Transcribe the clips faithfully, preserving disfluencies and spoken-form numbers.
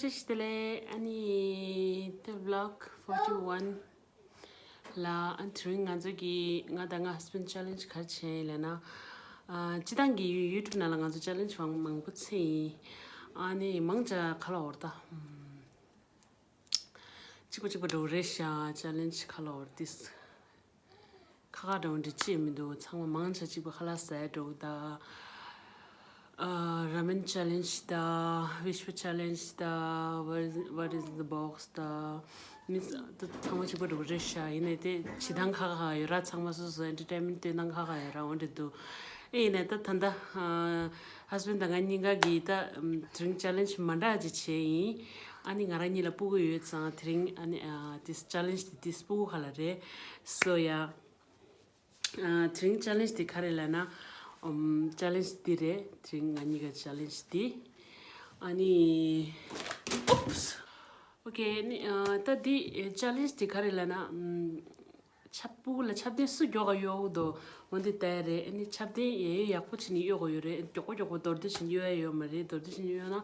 བཀྲ་ཤིས་བདེ་ལེགས། ཨ་ནི་ད་vlog forty one ལ་ཨ་དེ་རིང་ང་ཚོ་གི་ང་དང་ང་husband challenge ག་རེ་བྱས་ཡིན་ལབ་ན། ཨ་སྤྱི་བཏང་གི་YouTube ནང་ལ་ང་ཚོ་challenge མང་མང་པོ་བྱས་ཡིན། ཨ་ནི་མང་ཆེ་ག་ལ་འོར་ད། གཅིག་པ་གཅིག་པ་འགྲོ་རེད་ཤག challenge ག་ལ་འོར་this ཁ་ཁ་འདྲ་བོ་འདྲ་ཅི་ཡང་མི་འདུག་ཚང་མ་མང་ཆེ་གཅིག་པ་ཁ་ལག་ཟ་ཡ་འགྲོ་གི་ད། ཨ་ramen challenge ད་fish food challenge ད་what is, what is the box ད་མི་ཚང་མ་གཅིག་པ་འགྲོ་གི་རེད་ཤག་ཡིན་ནའི་དེ་བྱེད་སྟངས་ཁ་ཁ་ཡོད་ར། ཚང་མ་སོ་སོ་entertainment སྟོན་སྟངས་ཁ་ཁ་ཡོད་ར། འོ་འདྲ་འདུག་ཨེ་ཡིན་ནའི་ད་ད་ལྟ་ཨ་husband དང་ང་གཉིས་ཀ་གིས་ད་ཨམ་དེ་རིང་challenge མ་འདྲ་ཅིག་བྱས་ཡིན། ཨ་ནི་ང་རང་གཉིས་ལ་སྤུ་གུ་ཡོད་ཙང་དེ་རིང་ཨ་ནི་ཨ་this challenge དེ་this སྤུ་གུ་ཁ་ལ་རེད། so yeah ཨ་དེ་རིང་challenge དེ་ག་རེ་ལབ་ན། ཨམ་challenge འདི་རེད། དེ་རིང་ང་གཉིས་ཀ་challenge འདི། ཨ་ནི་oops okay ནི་ཨ་ད་འདི་challenge དེ་ག་རེ་ལབ་ན། ཨམ་ཆབ་སྤུ་གུ་ལ་ཆབ་གདན་སུ་མགྱོགས་ག་གཡོག་འདུག་འོ་འདི་ལྟ་ཡ་རེད། ཨ་ནི་ཆབ་གདན་ཡ་ཡོ་ཡག་པོ་བྱས་ནས་གཡོག་ག་ཡོད་རེད། མགྱོགས་པོ་མགྱོགས་པོ་མདོར་བསྡུས་བྱས་ནས་གཡོག་ཡ་ཡོད་མ་རེད། མདོར་བསྡུས་བྱས་ནས་གཡོག་ན་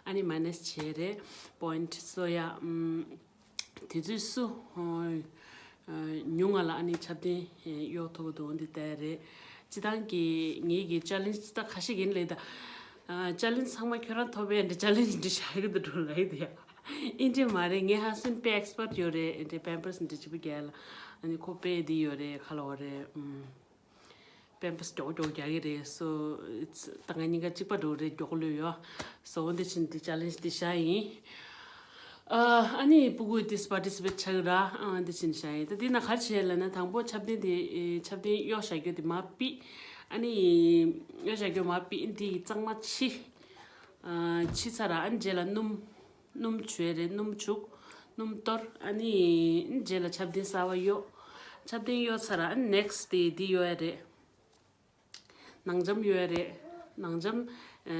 ཨ་ནི་minus བྱས་རེད་point so yeah ཨམ། དེ་ཚོས་སུ་ཨ་ཨ་ཉུང་ང་ལ་ཨ་ནི་ཆབ་གདན་ཨ་གཡོག་ཐུབ་ཀྱི་འདུག་འདི་ལྟ་ཡ་རེད། སྤྱི་བཏང་གི་ངེད་ཀྱི་challenge ད་ཁ་ཤས་ཀྱིས་ལབ་ད། ཨ་challenge ཚང་མ་ཁྱོད་རང་ཐོབ་པའི་འདི་challenge འདི་བཞག་གི་འདུག་འགྲོ་ལབ་ཡི་འདུག་ཡ། ཨིན་འདྲ་མ་རེད། ངའི་husband དཔེ་expert ཡོད་རེད། འདི་pampers འདི་ཅི་པོ་རྒྱག་ལ་ཨ་ནི་ཁོ་དཔེ་འདི་ཡོད་རེད། ཁ་ལོ་རེད། ཨུམ། pampers མགྱོགས་མགྱོགས་རྒྱག་གི་རེད། so it's ད་ང་གཉིས་ཀ་གཅིག་པ་འགྲོ་རེད། མགྱོགས་ལོས་ཡོད། so འོ་འདི་ཕྱིན་འདི་challenge འདི་བཞག་ཡིན། ཨ་ཨ་ནི་སྤུ་གུ་this participate ཆགས་ར། ཨ་འདི་ཕྱིན་བཞག་ཡིན། ད་འདི་ན་ག་རེ་བྱས་ལབ་ན། དང་པོ་ཆབ་གདན་དེ་ཨེ་ཆབ་གདན་གཡོག་བཞག་རྒྱུ་དེ་མར་ཕུད། ཨ་ནི་གཡོག་བཞག་རྒྱུ་མར་ཕུད། འདི་གཙང་མ་ཕྱི། ཨ་ཕྱི་ཚར་ར་ཨ་ནི་རྗེས་ལ་སྣུམ། སྣུམ་བྱུགས་ཡ་རེད། སྣུམ་བྱུགས། སྣུམ་གཏོར། ཨ་ནི་རྗེས་ལ་ཆབ་གདན་གསར་པ་གཡོག་ཆབ་གདན་གཡོག་ཚར་ར་ཨ་ནི་next དེ་འདི་གཡོག་ཡ་རེད། ནང་འཇམ་གཡོག་ཡ་རེད། ནང་འཇམ་ཨ་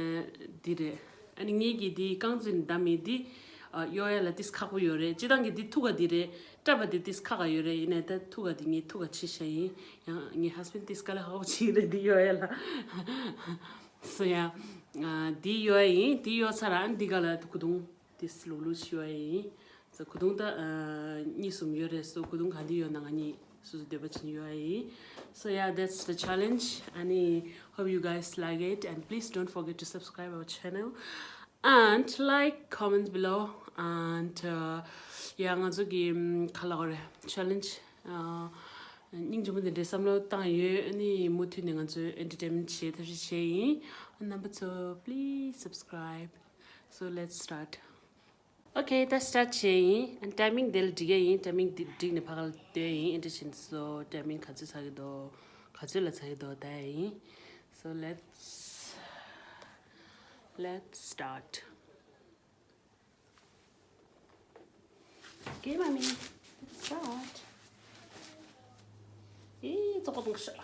འདི་རེད། ཨ་ནི་ངེད་ཀྱིས་འདི་རྐང་རྩེད་བསྡམས་མི་འདི་ཨ་གཡོག་ཡ་ལ་ཏིས་ཁག་པོ་ཡོད་རེད། སྤྱིར་བཏང་གི་འདི་ཐུག་ག་འདི་རེད། སྐྲ་བ་འདི་ཏིས་ཁག་ག་ཡོད་རེད། ཡིན་ནའི་ད་ཐུག་ག་འདི་ངས་ཐུག་ག་ཕྱི་བཞག་ཡིན། ཡང་ངའི་husband ཏིས་དཀའ་ལས་ཁག་པོ་བྱེད་ཀྱི་རེད་འདི་གཡོག་ཡ་ལ། so yeah ཨ་འདི་གཡོག་ཡ་ཡིན། འདི་གཡོག་ཚར་ར་ཨ་ནི་འདི་ག་ལ་ཁུ་རྡུང་ཏིས་ལུག་ལུག་ཅིག་གཡོག་ཡ་ཡིན། so ཁུ་རྡུང་ད་ཨ་གཉིས་གསུམ་ཡོད་རེད། so ཁུ་རྡུང་ག་འདི་གཡོག་ན་ང་གཉིས་སོ་སོ་འདོད་པ་བྱས་ནས་གཡོག་ཡ་ཡིན། so yeah that's the challenge. ཨ་ནི་hope you guys like it and please don't forget to subscribe our channel and like, comment below and uh, yeah ང་ཚོ་གི་ཨམ་ག་ལབ་དགོས་རེད། challenge ཨ་སྙིང་རྗེ་མོ་འདི་འདྲའི་བསམ་བློ་བཏང་ཡོད། ཨ་ནི་མུ་མཐུད་ནས་ང་ཚོས་entertainment བྱེད་ཐབས་ཤེས་བྱས་ཡིན། རྣམ་པ་ཚོ་please subscribe. so let's start. okay ད་start བྱས་ཡིན། timing དེ་ལ་འགྲིག་གི་ཡིན། timing འདི་འགྲིག་ནས་ཕ་ག་ལ་སྡོད་ཡིན། ཨེ་འདྲ་བྱས་ནས། so timing ག་ཚོད་ཚར་གི་འདུག་ག་ཚོད་ལ་ཚར་གི་འདུག་ལྟ་ཡ་ཡིན། so let's let's start. okay mommy, let's start. ཨེ་ཙོག་པོ་འདུག་ཤག་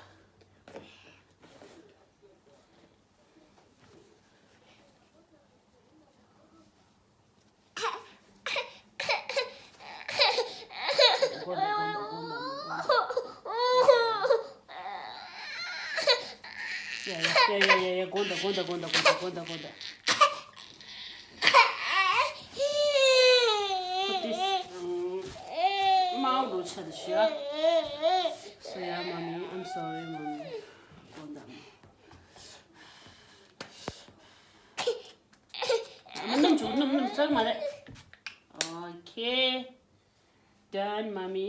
ཡ་ཡ་ཡ་ཡ་ཡ། དགོངས་དག་དགོངས་དག་དགོངས་དག་དགོངས་དག་དགོངས་དག་དགོངས་དག་ཁོ་ཏིས་མའོ་འགྲོ་ཆ་དུ་ཤི་ཡ། so yeah mommy, I'm sorry mommy. དགོངས་དག་སྣུམ་བྱུག་སྣུམ་སྣུམ་ཚར་མ་རེད། okay done mommy.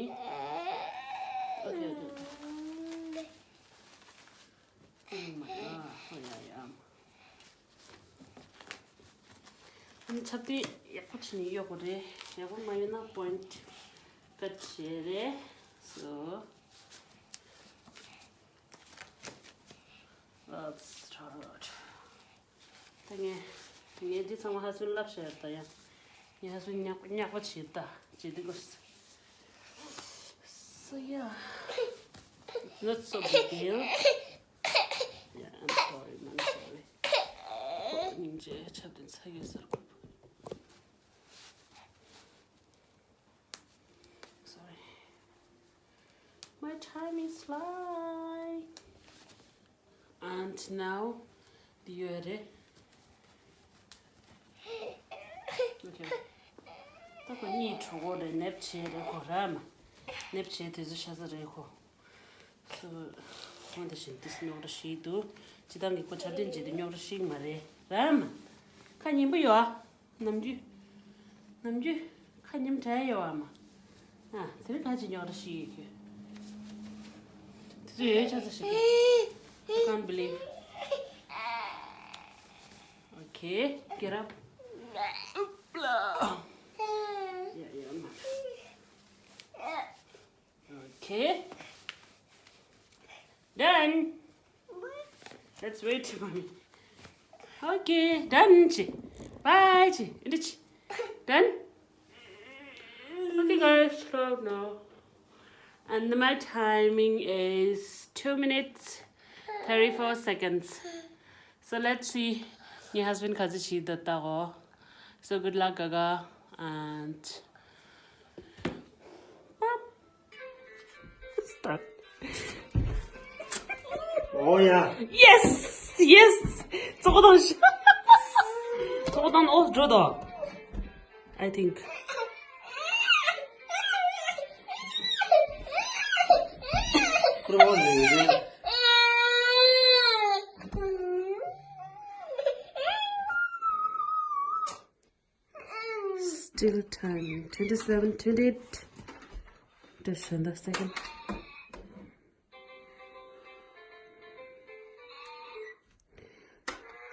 okay okay okay. oh my god. oh yeah yeah. ཨ་ནི་ཆབ་གདན་ཡག་པོ་བྱས་ནས་གཡོག་དགོས་རེད། ཡག་པོ་མ་གཡོག་ན་point cut བྱེད་རེད། so let's start. ད་ངས་ངས་འདི་ཚང་མ་husband ལབ་བྱས་ད་ཡང་ངའི་husband ཉག་ཉག་པ་བྱེད་ད་བྱེད་དུས་དགོས། so yeah, it's not so big deal. yeah, I'm sorry, I'm sorry. སྙིང་རྗེ། ཆབ་གདན་ཚ་གི་ཟེར་གོ། sorry. my time is fly. and now འདི་ཡོད་རེད། ད་ཁོ་གཉིད་གྲོལ་གོ་རེད། ནེབ་བྱས་རེད་ཁོ་ར་མ། ནེབ་བྱས་དུས་ཚོད་ཤ་ཚ་རེད་ཁོ། སུ། ཁོང་དེ་བཞིན་ཏིས་རྙོག་དྲ་ཞིག་འདུག་སྤྱི་བཏང་གི་ཁོ་ཆ་འདྲེན་བྱེད་དུས་རྙོག་དྲ་ཞིག་མ་རེད་ར་མ། ཁ་ཉན་པོ་ཡོད་ཨ། ནམ་རྒྱུན། ནམ་རྒྱུན་ཁ་ཉན་བྲལ་ཡོད་ཨ་མ། ཨ་དེ་རིང་ཁ་ཅིག་རྙོག་དྲ་ཞིག་ཡོད་ཁྱོད། དེ་ཚོ་ཡོད་ཆ་ཚ་ཞིག I can't believe. Okay, get up. Yeah, yeah, ma. Okay. Done. Let's wait, mommy. Okay, done. Chi. Bye. Chi. Done. Okay, guys, stop now. And my timing is two minutes, thirty-four seconds. So let's see. My husband has a sheet that. So good luck, Gaga. And start. Oh yeah. Yes, yes. 저거다. 저거다. 어, 저다. I think. 그러면 이제 Still timing. Twenty-seven, twenty-eight. Just in the second.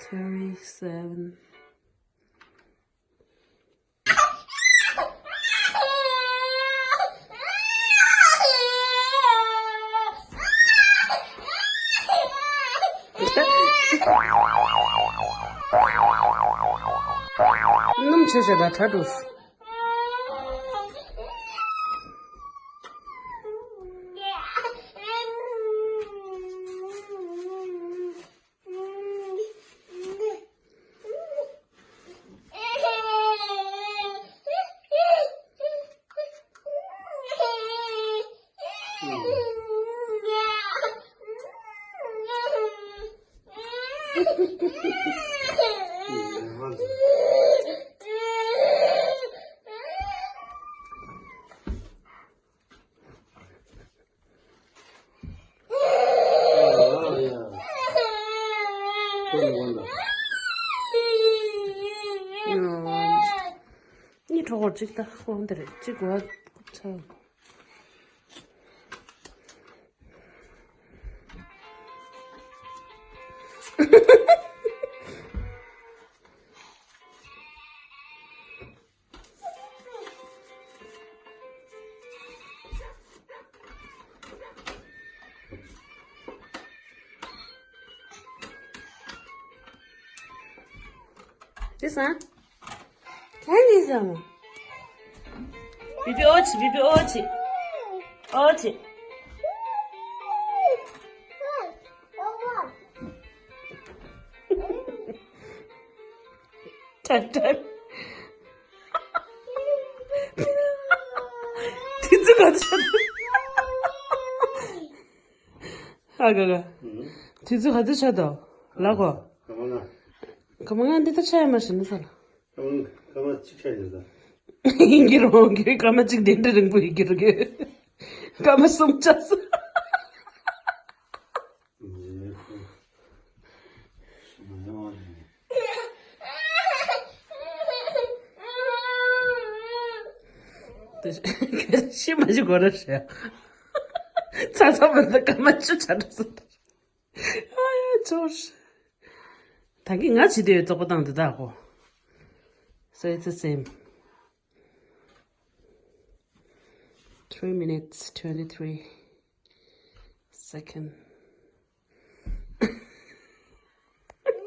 Thirty-seven. སྣུམ་ཆེ་ཆེ་ལ་ཁྲ་འགྲོ། གཉིད་གྲོལ་གཅིག་ད་ཁོང་དེར་གཅིག་བ་ཚ། This one? Can this one? Bibi ochi, bibi ochi. Ochi. Tan tan. དེ་ཚོ་ག་ཚོད་ཆགས་འདུག་ཨ་ག་ག་ཨུ། དེ་ཚོ་ག་ཚོད་ཆགས་འདུག་ལ་གོ། སྐར་མ་ལྔ། སྐར་མ་ལྔ་འདི་ལྟར་ཆགས་ཡ་མ་ཤེས་ན་ས་ལ། སྐར་མ་སྐར་མ་གཅིག་ཆགས་ཡོད་ས། ཡིན་གྱི་རོང་གི་སྐར་མ་གཅིག་དེ་འདྲ་རིང་པོ་ཡིན་གྱི་རོང་གི། སྐར་མ་གསུམ་ཆགས་སོང་། ཤི་མ་ཤི་གོ་ར་ཤ། ཚ་ཚ་མ་ཚ་སྐར་མ་བཅུ་ཆ་འགྲོ་སོང་། ཨ་ཡ་ཅོར། ད་གིན་ང་བྱེད་དུས་བཙོག་པ་བཏང་དུས་ད་གོ། So it's the same. Three minutes, twenty-three second.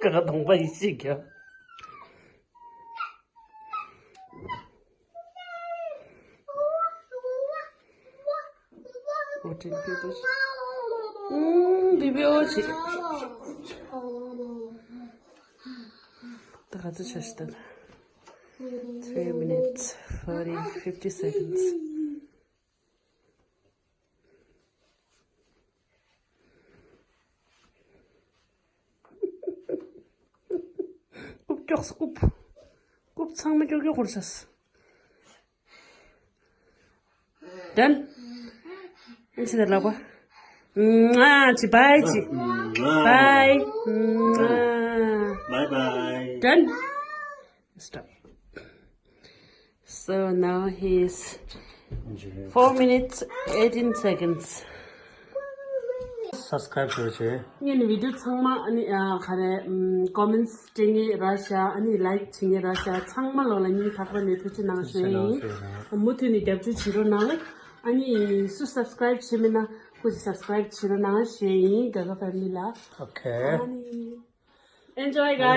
ཀ་གདོང་པ་ཡིས་ཤིག་གྱ། What did people say? ཨུམ། བི་བི་ཨོ་ཆི། ད་ག་ཚོད་ཆགས་ཤི་ད། Three minutes, forty, fifty seconds. རྐུབ་ཀྱོག་སྐུབ། རྐུབ་ཚང་མ་ཀྱོག་ཀྱོག་འཁོར་ཚར། Done. ཨན་ཆི་ད་ལག་པ། ང་ཅི་bye་ཅི། Bye. Bye bye. Done. Stop. So now he's four minutes, eighteen seconds. Subscribe ཞུ་བྱེད། ངས་ནི་video་ཚང་མ་ཨ་ནི་ཨ་ག་རེ་ཨམ་comments་སྤྲད་ངེས་ར་ཤ། ཨ་ནི་like་བྱེད་ངེས་ར་ཤ། ཚང་མ་ལོ་ལ་སྙིང་ཐག་པ་ནས་ཐུགས་རྗེ་གནང་ཞུ་ཡིན། མུ་མཐུད་ནས་རྒྱབ་སྐྱོར་བྱེད་རོགས་གནང་། ཨ་ནི་སུ་subscribe་བྱེད་མེད་ན་སྐུ་མཁྱེན་subscribe་བྱེད་རོགས་གནང་ཞུ་ཡིན། Gaga family་ལ། Okay. ཨ་ནི་enjoy guys.